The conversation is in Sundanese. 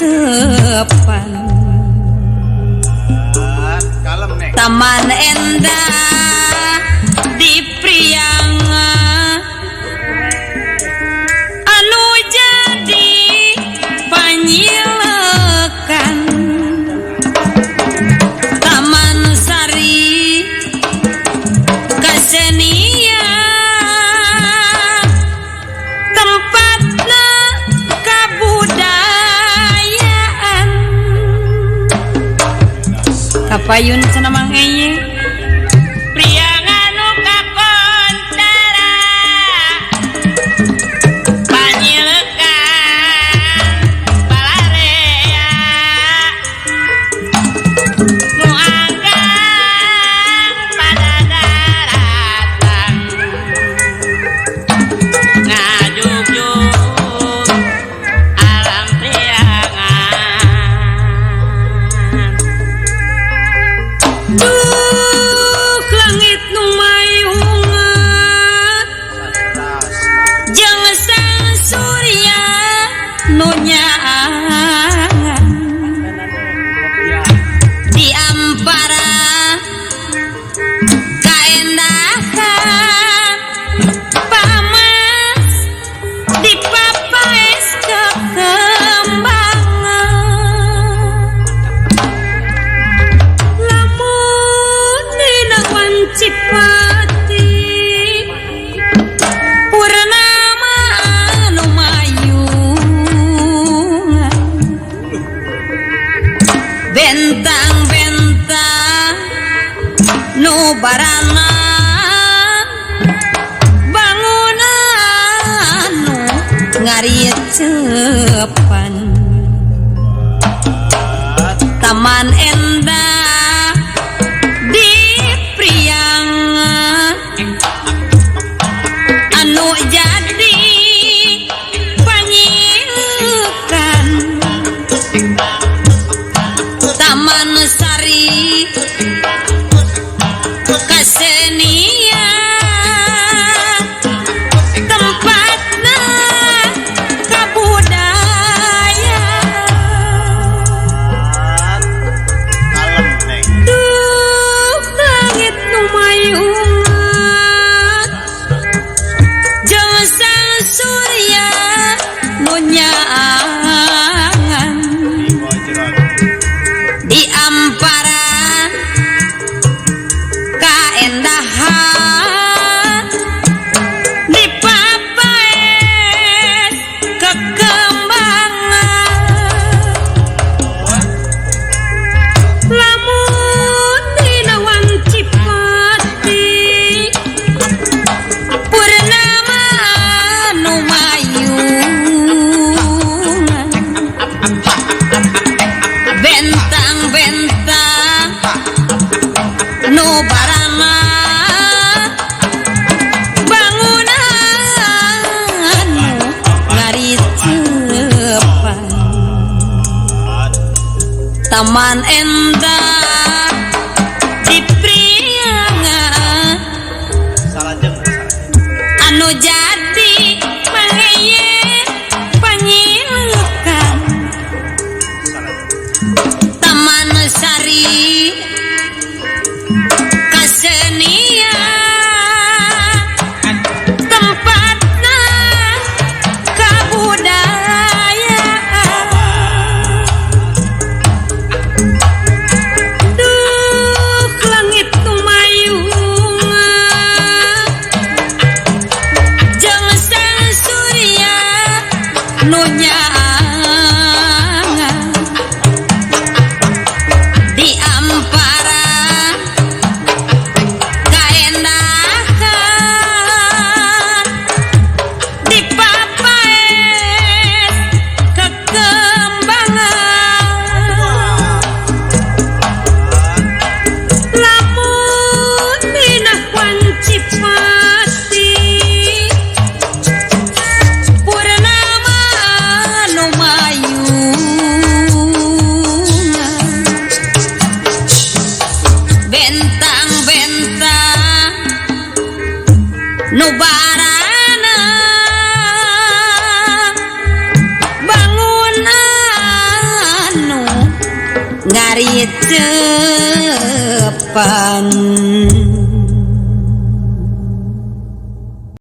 ngaricepan Taman endah di Priangan anu jadi panyilekan Taman Sari kasenian tempatna kabudayaan kapayun cenah Mang Eye Priangan nu kakontara panyilekan balarea nu anggang pada daratan ngajugjug alam Priangan. Duh langit nu mayungan jeung sang surya nu nyaangan di ampara kaendahan pamas di papaes kekembangan lamun dina wanci pati purnama anu mayungan bentang-bentang nu barana bangunan nu ngaricepan Taman endah di Priangan anu jadi panyilekan Taman Sari kasenian tempatna kabudayaan. Duh langit nu mayungan jeung sang surya nu nyaangan di ampara kaendahan di papaes kekembangan lamun dina wanci pati purnama nu mayungan bentang-bentang nu barana bangunan nu ngaricepan Taman endah di Priangan anu jadi mangeye panyilekan Taman Sari kasenian tempatna kabudayaan. Kapan.